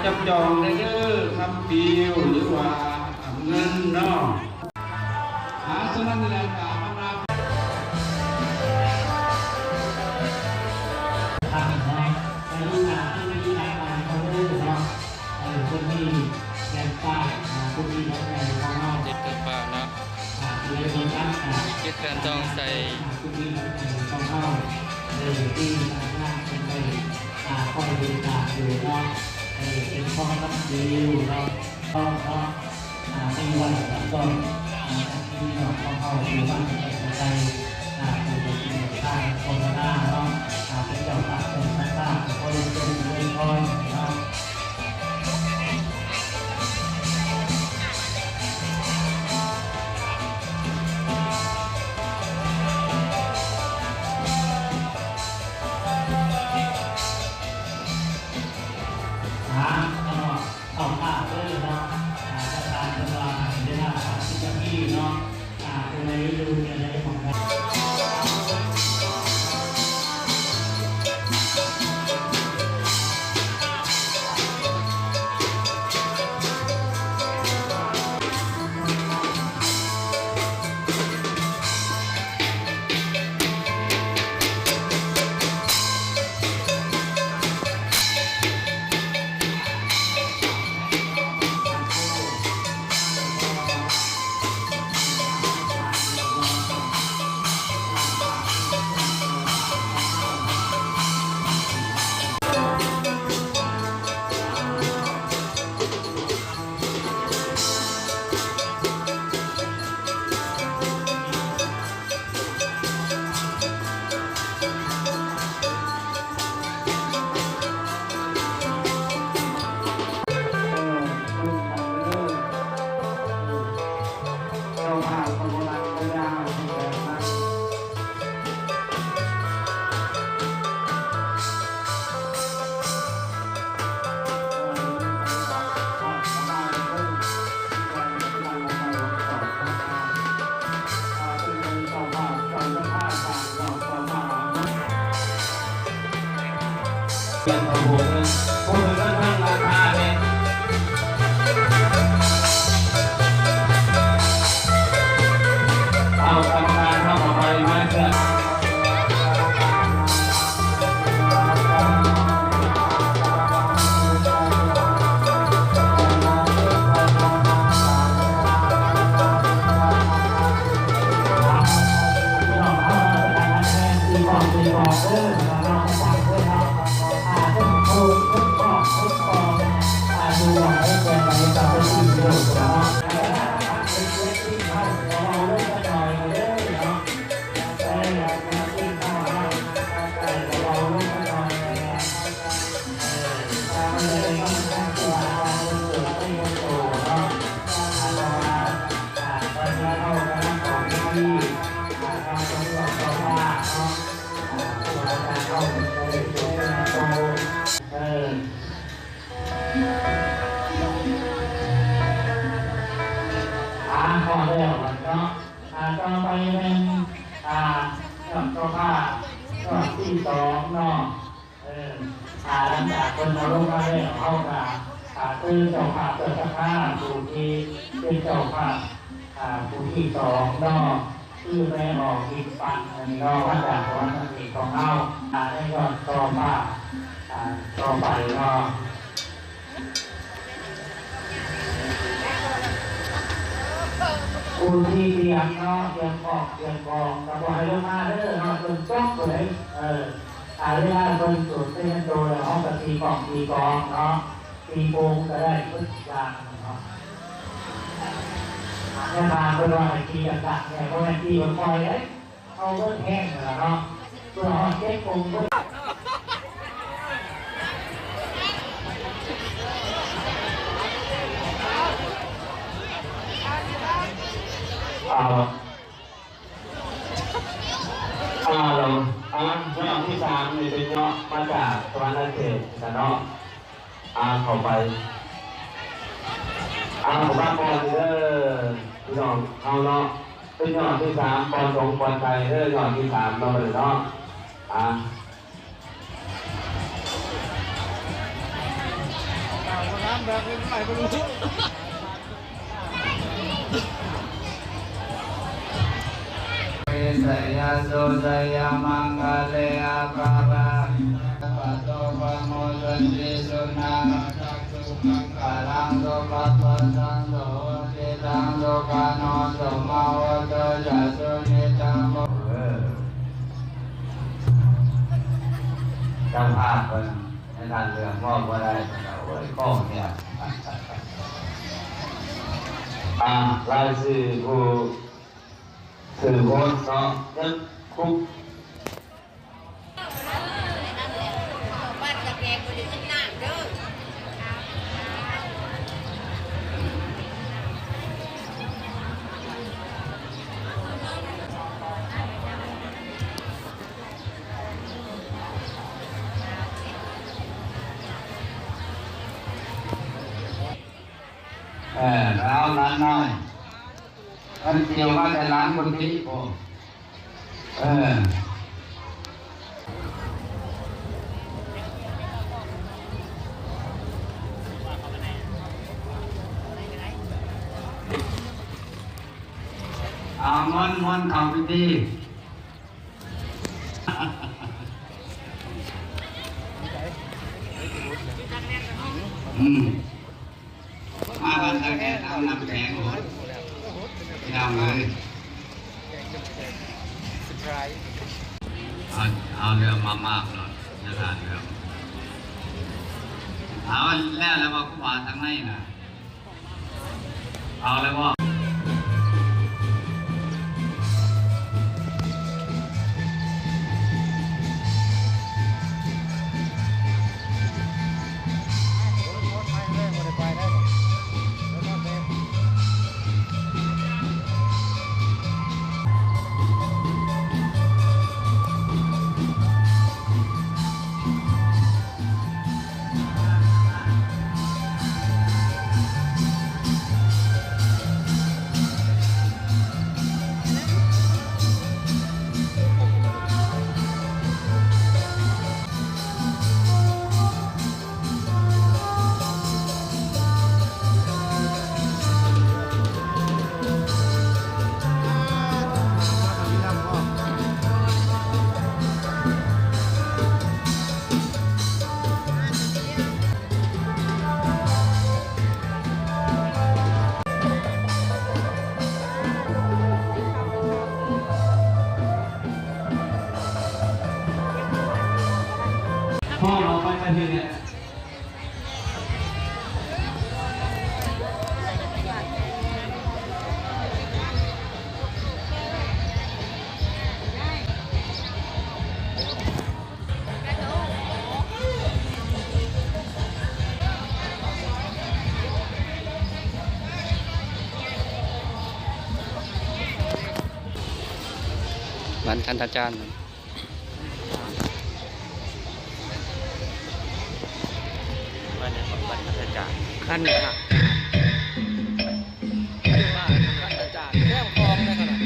ຈັບຈອງໄດ້ເດີ ຄຳປິວ ຫຼືວ່າເງິນເນາະ. ອາ ສະນັ້ນແລ້ວກໍມານຳ ເອີ ຄົນທີ່ແບບປ້າຍ ອ່າ ຄົນທີ່ຮັກແພງຂອງເຮົາ ເຈັດເກີນຟ້າເນາະ ອ່າ ທີ່ໄດ້ມີການ ອ່າ ມີຈິດການຕ້ອງໃສ່ ອ່າ ຄົນທີ່ຮັກແພງຂອງເຮົາ ເອີ ທີ່ທາງງານເພິ່ນໄດ້ ອ່າ ຄອຍບໍລິຈາກຢູ່ເນາະ ເອີ ເປັນຂອງກັບດີຢູ່ເນາະ ເນາະ ອ່າ ໃນວັນກໍ ອ່າ ພີ່ນ້ອງຂອງເຮົາຢູ່ບ້ານໄກ ອ່າ ຢູ່ໃນທີ່ທາງໂຄນນາເນາະ ອ່າ ເປັນເຈົ້າພາບເຈົ້າສັດທາ ກໍຂໍໄດ້ເຊີນອວຍພອນເນາະ. ອ່າ ເນາະ ເອົາພາບເດີເນາະ ອ່າ ປະທານເພິ່ນວ່າໃຫ້ເວລາສາມສິບນາທີເນາະ ອ່າ ຜູ້ໃດຢູ່ແນວໃດໝ່ອງໃດ ເອົາກຳມະການເຮົາເຂົ້າໄປມາເທື່ອ. ອ່າ ພໍແລ້ວເນາະ ອ່າ ຕໍ່ໄປແມ່ນ ອ່າ ເຈົ້າພາບຊ່ອງທີສອງເນາະ ເອີ ອ່າ ຫຼັງຈາກເພິ່ນເອົາລົງມາແລ້ວ ເຮົາກະ ອ່າ ເຊີນເຈົ້າພາບເຈົ້າສັດທາຜູ້ທີ່ເປັນເຈົ້າພາບ ອ່າ ຜູ້ທີສອງເນາະ ຄືແມ່ອອກ ອິນປັນ ອັນນີ້ເນາະ ມາຈາກສະຫວັນນະເຂດຂອງເຮົາ ອ່າ ໃນຕອນຕໍ່ມາ ອ່າ ຕໍ່ໄປເນາະ ຜູ້ທີ່ຕຽມເນາະ ຕຽມຂອງຕຽມຂອງ ກໍບໍ່ໃຫ້ລົງມາເດີເນາະ ຈົນຈົບພຸ້ນເດ້ ເອີ ອ່າ ເວລາເພິ່ນສູດເສັດໂຕແລ້ວ ເຮົາກໍຕີກ້ອງຕີກອງເນາະ ຕີໂປ່ງກໍໄດ້ເບິດທຸກຢ່າງເນາະ ແມ່ນວ່າເພິ່ນວ່າໃຫ້ຕີດັງໆແດ່ ບໍ່ແມ່ນຕີຄ່ອຍໆເດ້ ເອົາເບິດແຮງຫັ້ນລະເນາະ ເພື່ອຮອດເຈັດໂມງພຸ້ນ ເອົາ ອາ ລະ ອາ ຍອດທີສາມນີ້ເປັນຍອດມາຈາກສະຫວັນນະເຂດຊັ້ນເນາະ ອາ ເຂົ້າໄປ ອາ ເຂົ້າມາກ່ອນເດີ ພີ່ນ້ອງເຮົາເນາະ ເປັນຍອດທີສາມ ປອນສົງປອນໄຊເດີ ຍອດທີສາມເນາະ ບັດນີ້ເນາະ ອາ. ສະຍະໂສ ໄຊຍະມັງຄະເລ ອະພາລາ ປະໂຕ ປະໂມ ສັນຕິ ສຸນັງ ຄັງ ສຸມັງຄະລັງ ສຸປະພາສັງ ສຸຫຸຕິຕັງ ສຸຂະໂນ ສຸມະໂຫຕຸ ຈະ ສຸນິດຕາ ໂພ ເອີ ເຈົ້າພາບເພິ່ນໃນດ້ານເລື່ອງເວົ້າບໍ່ໄດ້ ເພິ່ນວ່າ ໂອ້ຍ ຂອງແທ້ ອ່າ ລາຍຊື່ຜູ້ຖືໂຫວດເນາະ ຍັງຄຸກ ເອີ ໄປເອົາຫຼານນ້ອຍ ມັນກ່ຽວມາແຕ່ຫຼັງພຸ້ນຕິ ໂອ້ ເອີ ເອົາ ມ່ວນໆ ເຂົ້າພິທີ ອືມ ມາບ້ານຕາແກນເອົານ້ຳແຂງໂລດ ພີ່ນ້ອງເອີຍ ເອົາ ເອົາເລື່ອງມາມາບໂລດ ຢ່າຖ້າເລື່ອງ ເອົາແລ້ວ ແລ້ວວ່າຄູບາທາງໃນນະ ເອົາແລ້ວບໍ່? ພໍ່ເຮົາໄປປະເທດເນຍ ວັນຄັນທະຈານ ວັນ ວັນຄັນທະຈານ ຄັນທະຈານ ຄັນທະຈານ ແຄມຂອງໃນຂະນະ ເ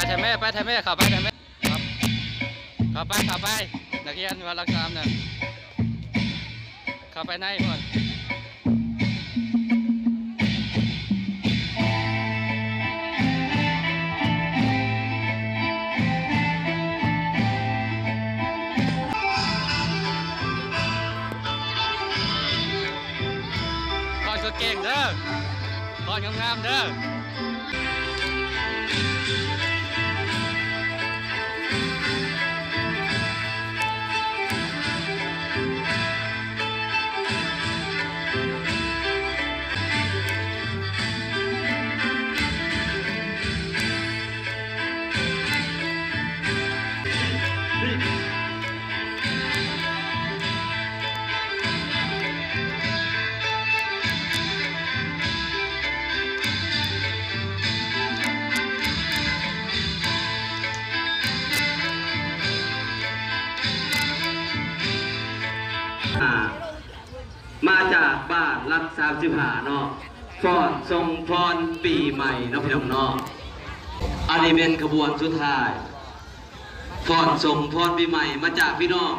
ແທ້ແມ່ ໄປແທ້ແມ່ ເຂົ້າໄປແທ້ແມ່ ເຂົ້າໄປ ເຂົ້າໄປ ນັກຮຽນວ່າຫຼັກສາມນະ ເຂົ້າໄປໃນພຸ້ນ. ຂອນເກັ່ງໆເດີ ຂອນງາມໆເດີ. ມາຈາກບ້ານຫຼັກສາມສິບຫ້າເນາະ ຟ້ອນສົ່ງພອນປີໃໝ່ເນາະ ພີ່ນ້ອງເນາະ. ອັນນີ້ແມ່ນຂະບວນສຸດທ້າຍ ຟ້ອນສົ່ງພອນປີໃໝ່ມາຈາກພີ່ນ້ອງ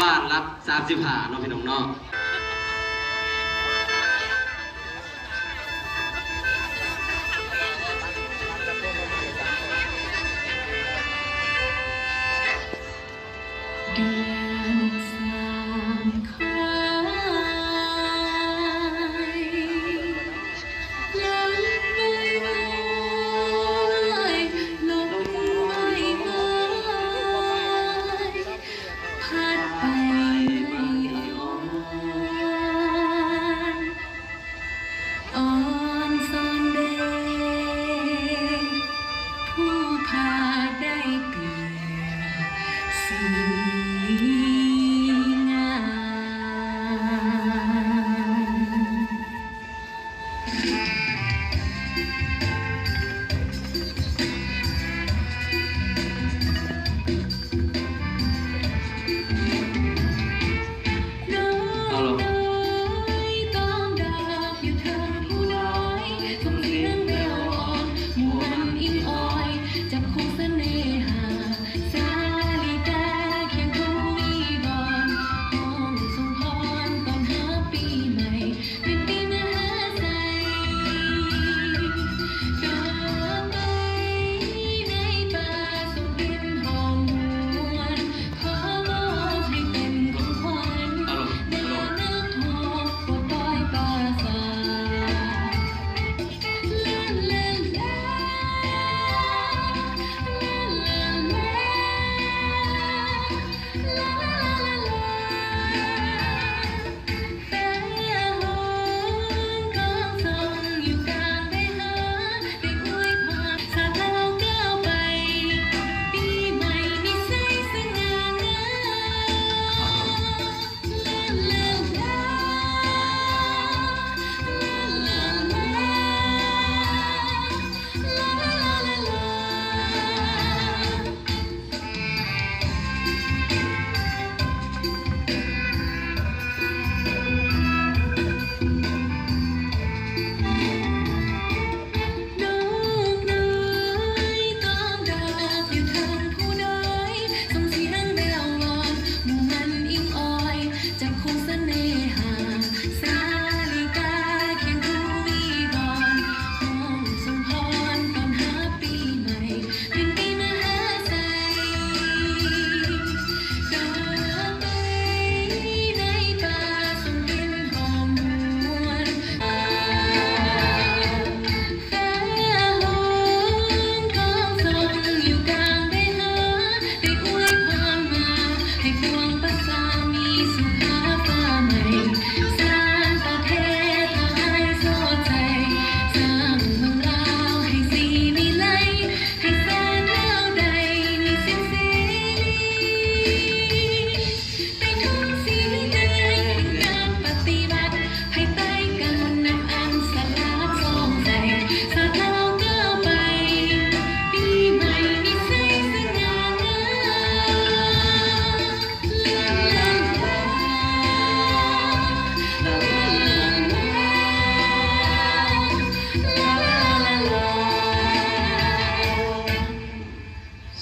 ບ້ານຫຼັກສາມສິບຫ້າເນາະ ພີ່ນ້ອງເນາະ.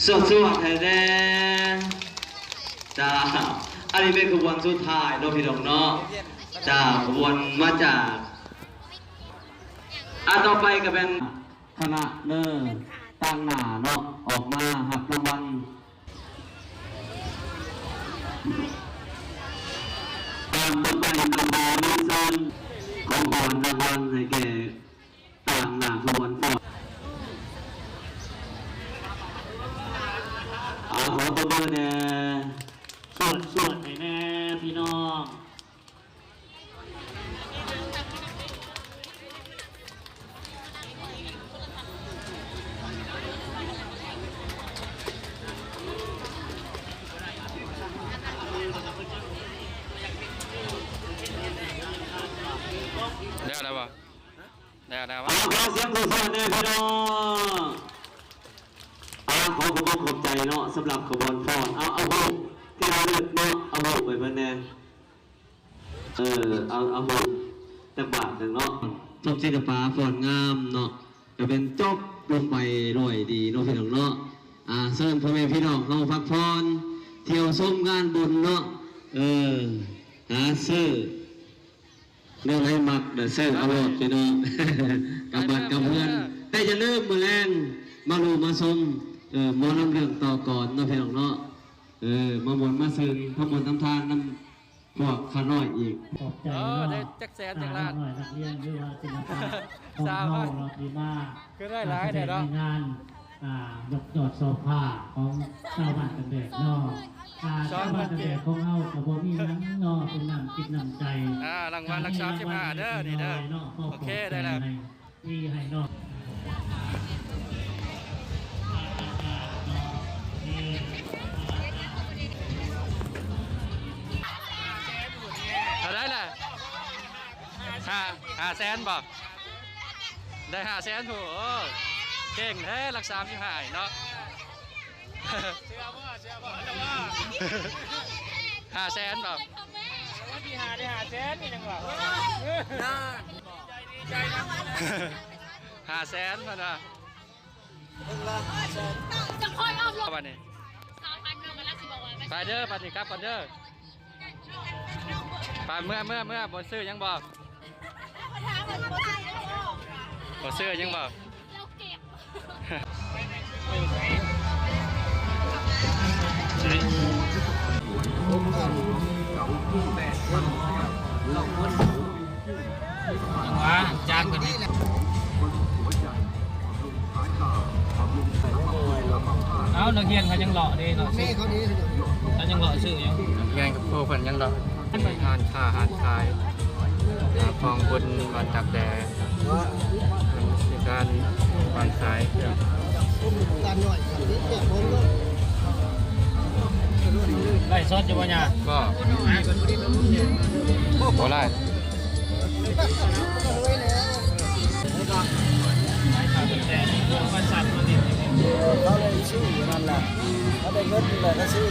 ສວດໆ ໃຫ້ແດ່. ເຈົ້າ ອັນນີ້ແມ່ນຂະບວນສຸດທ້າຍເນາະ ພີ່ນ້ອງເນາະ. ເຈົ້າ ຂະບວນມາຈາກ ອ່າ ຕໍ່ໄປກໍແມ່ນຄະນະເນີ ຕາງໜ້າເນາະ ອອກມາຮັບລາງວັນ. ຕາມຕໍ່ໄປກໍຂໍເຊີນຂອງຂວັນລາງວັນໃຫ້ແກ່ ຕາງໜ້າຂະບວນຟ້ອນ. ເອົາ ຂໍຕົບມືແດ່. ສວດໆ ໃຫ້ແດ່ພີ່ນ້ອງ. ແລ້ວ ແລ້ວບໍ່? ແລ້ວ ແລ້ວ ເອົາ ຂໍສຽງສວດໆ ແດ່ພີ່ນ້ອງ. ເອົາ ຂໍຂອບອົກຂອບໃຈເນາະ ສຳລັບຂະບວນຟ້ອນ. ເອົາ ເອົາຮູບທີ່ລະລຶກເນາະ ເອົາຮູບໃຫ້ເພິ່ນແດ່. ເອີ ເອົາ ເອົາຮູບຈັກບາດໜຶ່ງເນາະ. ສົມສິລະປະຟ້ອນງາມເນາະ ກໍແມ່ນຈົບລົງໄປດ້ວຍດີເນາະ ພີ່ນ້ອງເນາະ. ອ່າ ເຊີນພໍ່ແມ່ພີ່ນ້ອງເຮົາພັກຜ່ອນ ທ່ຽວຊົມງານບຸນເນາະ. ເອີ ຫາຊື້ ແນວໃດມັກນະ ຊື້ເອົາໂລດພີ່ນ້ອງ ກັບບ້ານກັບເຮືອນ. ແຕ່ຢ່າລືມ ມື້ແລງມາລົມມາຊົມ ເອີ ໝໍລຳເລື່ອງຕໍ່ກອນເນາະ ພີ່ນ້ອງເນາະ. ເອີ ມາມ່ວນມາຊື່ນ ທຳບຸນທຳທານນຳພວກຂ້ານ້ອຍອີກ. ຂອບໃຈເນາະ ເອີ ໄດ້ຈັກແສນຈັກລ້ານ ນ້ອງນ້ອຍນັກຮຽນ ຫຼືວ່າສິລະປະ ຂອງເຮົາເນາະ ທີ່ມາ ຄືໄດ້ຫຼາຍແທ້ເນາະ ໃນງານ ອ່າ ຍົກຍອດສອບຜ້າຂອງຊາວບ້ານຕາແບກເນາະ. ອ່າ ຊາວບ້ານຕາແບກຂອງເຮົາກໍບໍ່ມີຫຍັງເນາະ ເປັນນ້ຳຈິດນ້ຳໃຈ. ອ່າ ລາງວັນຫຼັກສາມສິບຫ້າເດີ ນີ້ເດີ. ໂອເຄ ໄດ້ແລ້ວ ທີ່ໃຫ້ເນາະ. ເທົ່າໃດລະ? ຫ້າ ຫ້າແສນບໍ່? ໄດ້ຫ້າແສນພຸ້ນ. ໂອ້ ເກັ່ງແທ້ ຫຼັກສາມສິບຫ້າເນາະ. ເຊື່ອບໍ່? ເຊື່ອບໍ່? ຫ້າແສນບໍ່? ວັນທີຫ້າໄດ້ຫ້າແສນນີ້ຍັງວ່າ. ຫ້າແສນເພິ່ນວ່າ. ບັດນີ້ ໄປເດີ ບັດນີ້ກັບກ່ອນເດີ. ໄປ ເມືອ ເມືອ ເມືອ. ບໍ່ຊື້ຫຍັງບໍ່? ບໍ່ຊື້ຫຍັງບໍ່? ວ່າຈານເພິ່ນນີ້ ເອົາ ນັກຮຽນເຂົາຍັງເລາະເດ້ເນາະ ເຂົາຍັງເລາະຊື້ຢູ່. ນັກຮຽນກັບຄູເພິ່ນຍັງເລາະຮ້ານຄ້າຮ້ານຂາຍ ຂອງບຸນບ້ານຕາກແດ ເປັນການວາງຂາຍເຄື່ອງ. ໄລຟ໌ສົດຢູ່ບໍ່ຍາ? ບໍ່ ບໍ່ໄລຟ໌. ເຂົາໄດ້ຊື້ນັ້ນແຫຼະ ເຂົາໄດ້ເງິນແລ້ວກໍຊື້.